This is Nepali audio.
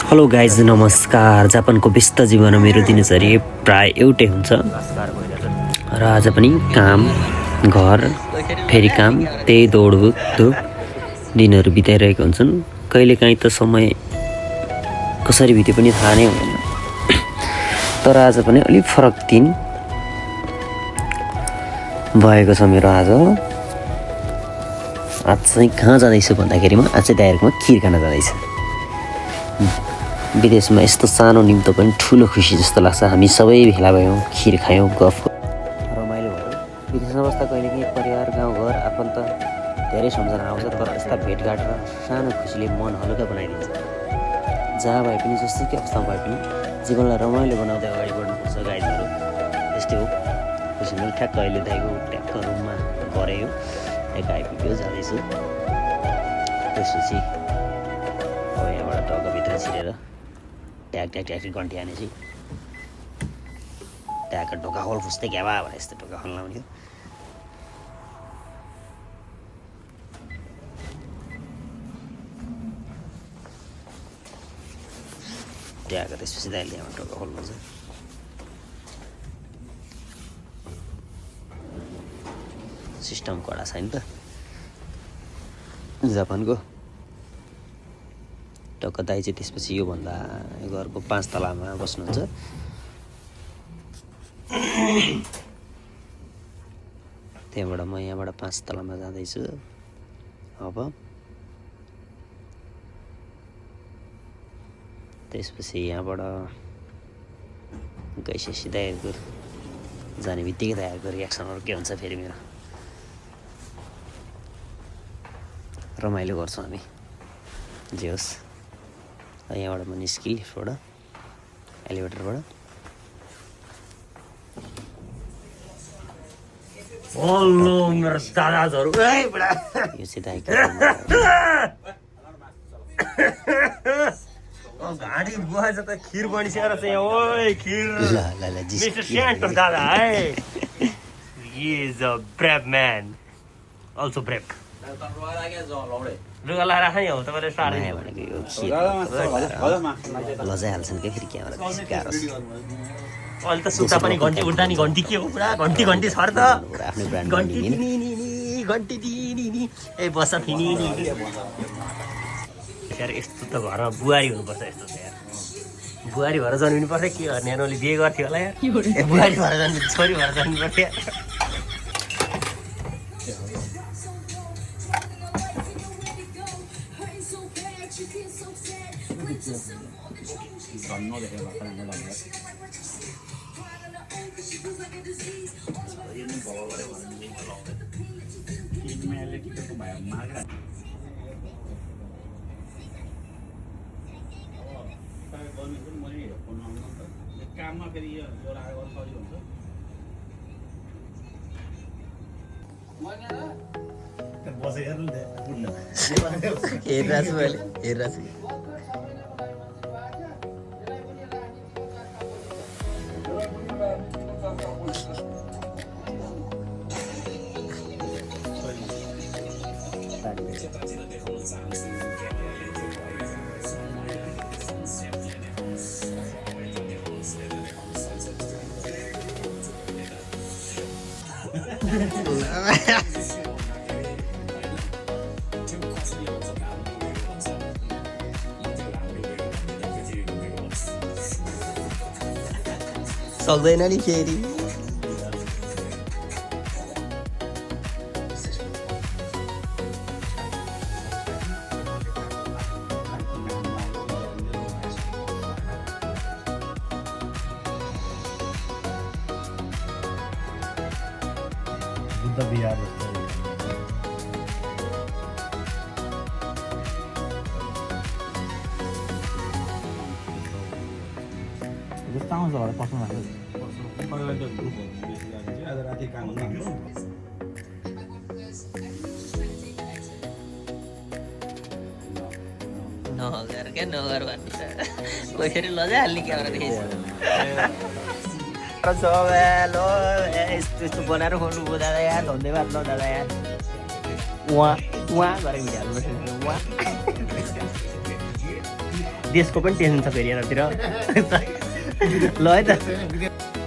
हेलो गाइज नमस्कार। जापानको व्यस्त जीवनमा मेरो दिनचर्या प्राय एउटै हुन्छ र आज पनि काम घर फेरि काम त्यही दौडधुप दिनहरू बिताइरहेका हुन्छन्। कहिलेकाहीँ त समय कसरी बित्यो पनि थाहा नै हुँदैन। तर आज पनि अलिक फरक दिन भएको छ मेरो। आज चाहिँ कहाँ जाँदैछु भन्दाखेरिमा आज चाहिँ डाइरेक्टमा खिर खान जाँदैछ। विदेशमा यस्तो सानो निम्तो पनि ठुलो खुसी जस्तो लाग्छ। हामी सबै भेला भयौँ, खिर खायौँ, गफ रमाइलो भयो। विदेशमा बस्दा कहिलेकाहीँ परिवार गाउँघर आफन्त धेरै सम्झना आउँछ, तर यस्ता भेटघाट र सानो खुसीले मन हल्का बनाइदिन्छ। जहाँ भए पनि जस्तोकै अवस्थामा भए पनि जीवनलाई रमाइलो बनाउँदै अगाडि बढ्नुपर्छ गाइजहरू। त्यस्तै हो खुसी। मैले ठ्याक्क अहिले दाइको ट्याक्क रुममा गऱ्यो, ट्याक्क आइपुग्यो, जाँदैछु। त्यसपछि अब यहाँबाट टक्कभित्र छिरेर ट्याक ट्याक ट्याक घन्टी हानेपछि ट्याक्क ढोका खोल फुस्दै घ्यावा भने यस्तो ढोका खोल्न आउँथ्यो। ट्याक्क त्यसपछि दाइले यहाँ ढोका खोल्नुहुन्छ। सिस्टम कडा छैन त जापानको। टक्क दाइ चाहिँ त्यसपछि योभन्दा घरको 5 तलामा बस्नुहुन्छ। त्यहाँबाट म यहाँबाट 5 तलामा जाँदैछु। अब त्यसपछि यहाँबाट गइसकेपछि दाइहरूको जाने बित्तिकै दाइहरूको रियाक्सनहरू के हुन्छ फेरि मेरो। रमाइलो गर्छौँ हामी जे होस्। यहाँबाट म निस्केँ लिफ्टबाट, एलिभेटरबाट। मेरो दादाजहरू यो चाहिँ दाइको घाँटी बुहाएछ त खिर बनिसकेर चाहिँ ओए खिर मिस्टर सेन्टर दादा है he is a brave man also brave लुगा लगाएर राख्ने हो तपाईँले सार्ने भनेको यो खिर लजाइहाल्छन् क्या फेरि क्यामेरा गाह्रो छ। अहिले त सुत्दा पनि घन्टी उठ्दा नि घन्टी के हो पुरा घन्टी छ र त आफ्नै ब्रान्ड घन्टी घन्टी दिनी ए बस फिनी यार। यस्तो त घरमा बुहारी हुनुपर्छ। यस्तो त यार बुहारी भएर जन्मिनु पर्छ। के गर्ने न्यानोले बिहे गर्थ्यो होला यार। बुहारी भएर जन्मिनु छोरी भएर जन्मिनु पर्थ्यो यार। काममा फेरि यो लगाएर गर्नु सजिलो हुन्छ। हेरिरहेको छु मैले, हेरिरहेको छु। सक्दैन नि फेरि। बुद्ध बिहार जस्तो आउँछ होला पस्नु भएको आज राति काम नगर क्या नगर भन्नु त कोही फेरि लजाइहाल्ने क्यामेरा देखेछ। यस्तो बनाएर खोल्नु भयो दादा यार। धन्यवाद ल दादा यार। उहाँ गरेको भिडियोहरू देशको पनि टेन्सन छ फेरि यतातिर ल है त